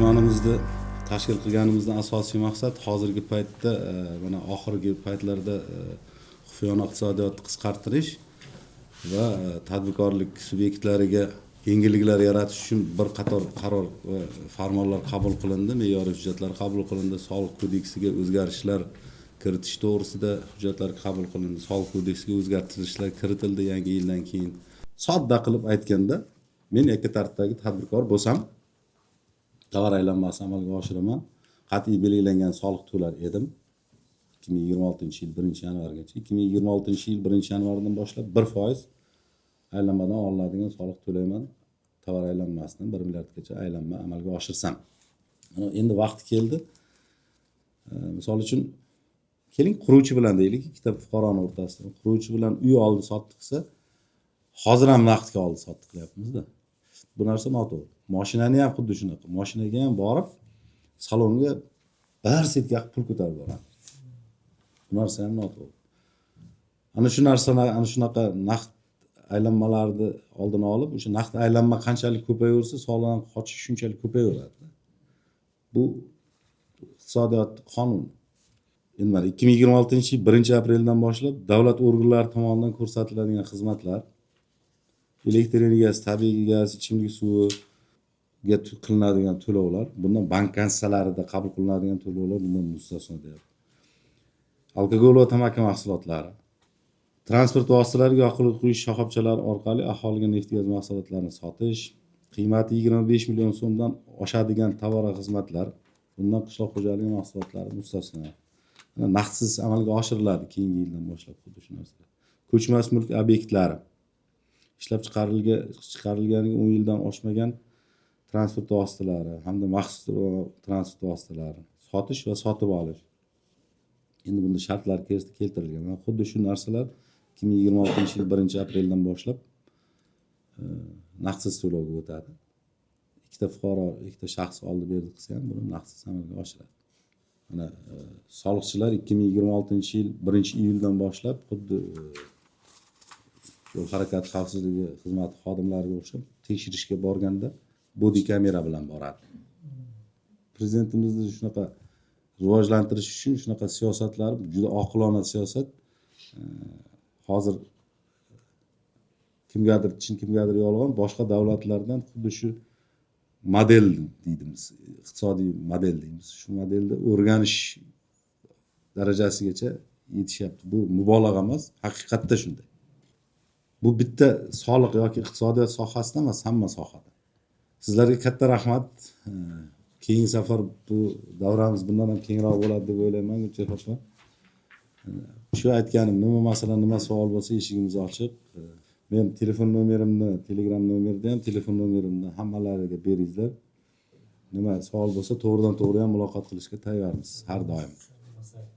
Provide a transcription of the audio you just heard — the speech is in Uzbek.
Anjumanimizni tashkil qilganimizdan asosiy maqsad hozirgi paytda mana oxirgi paytlarda xufiyona iqtisodiyotni qisqartirish va tadbirkorlik subyektlariga yengilliklar yaratish uchun bir qator qaror va farmonlar qabul qilindi, me'yoriy hujjatlar qabul qilindi, soliq kodeksiga o'zgarishlar kiritish to'g'risida hujjatlar qabul qilindi, soliq kodeksiga o'zgartirishlar kiritildi yangi yildan keyin. Sodda qilib aytganda, men yakka tartibdagi tadbirkor bo'lsam, tovar aylanmasi amalga oshiraman, qat'iy belgilangan soliq to'lar edim 2026-yil 1-yanvargacha. 2026-yil 1-yanvardan boshlab 1% aylanmadan olinadigan soliq to'layman, tovar aylanmasidan 1 milliardgacha aylanma amalga oshirsam. Mana endi vaqti keldi. Misol uchun, keling, quruvchi bilan deylik, ikkita fuqaroni o'rtasida quruvchi bilan uy oldi sotdi qilsa, hozir ham naqdga oldi sotdi qilyapmizda. Bu narsa noto'g'ri. Moshinani ham xuddi shunaqa. Moshinaga ham borib salonga bir setka qilib pul ko'tarib boramiz. Bu narsa ham noto'g'ri. Ana shu narsani, ana shunaqa naqd aylanmalarni oldini olib, o'sha naqd aylanma qanchalik ko'payaversa, soliqdan qochish shunchalik ko'payaveradi. Bu iqtisodiyot qonuni. Endi mana 2026-yil 1-apreldan boshlab davlat organlari tomonidan ko'rsatiladigan xizmatlar, elektr energiyasi, tabiiy gaz, ichimlik suviga qilinadigan to'lovlar, bundan bank kassalarida qabul qilinadigan to'lovlar bundan mustasno deyapti. Alkogol va tamaki mahsulotlari, transport vositalariga yoqilg'i quyish shoxobchalari orqali aholiga neft gaz mahsulotlarini sotish, qiymati 25 million so'mdan oshadigan tovar va xizmatlar, bundan qishloq xo'jaligi mahsulotlari mustasno. Mana naqdsiz amalga oshiriladi keyingi yildan boshlab xuddi shu narsalar. Ko'chmas mulk obyektlari ishlab chiqarilganiga 10 yildan oshmagan transport vositalari hamda maxsus transport vositalari sotish va sotib olish. Endi bunda shartlar keltirilgan. Mana xuddi shu narsalar 2026-yil 1-apreldan boshlab naqdsiz to'lovga o'tadi. Ikkita fuqaro, ikkita shaxs oldi berdi qilsa ham buni naqdsiz amalga oshiradi. Mana soliqchilar 2026-yil 1-iyuldan boshlab xuddi yo'l harakati xavfsizligi xizmati xodimlariga o'xshab tekshirishga borganda bodi kamera bilan boradi. Prezidentimizni shunaqa rivojlantirish uchun shunaqa siyosatlar juda oqilona siyosat. Hozir kimgadir chin, kimgadir yolg'on, boshqa davlatlardan xuddi shu model deydimiz, iqtisodiy model deymiz. Shu modelni o'rganish darajasigacha yetishyapti. Bu mubolag'a emas, haqiqatda shunday. Bu bitta soliq yoki iqtisodiyot sohasida emas, hamma sohada. Sizlarga katta rahmat. Keyingi safar bu davramiz bundan ham kengroq bo'ladi deb o'ylayman, Gulchehra opa. Shu aytganim, nima masala, nima savol bo'lsa, eshigimiz ochiq. Men telefon nomerimni, Telegram nomerida ham telefon nomerimni hammalariga beringlar. Nima savol bo'lsa, to'g'ridan to'g'ri ham muloqot qilishga tayyormiz har doim.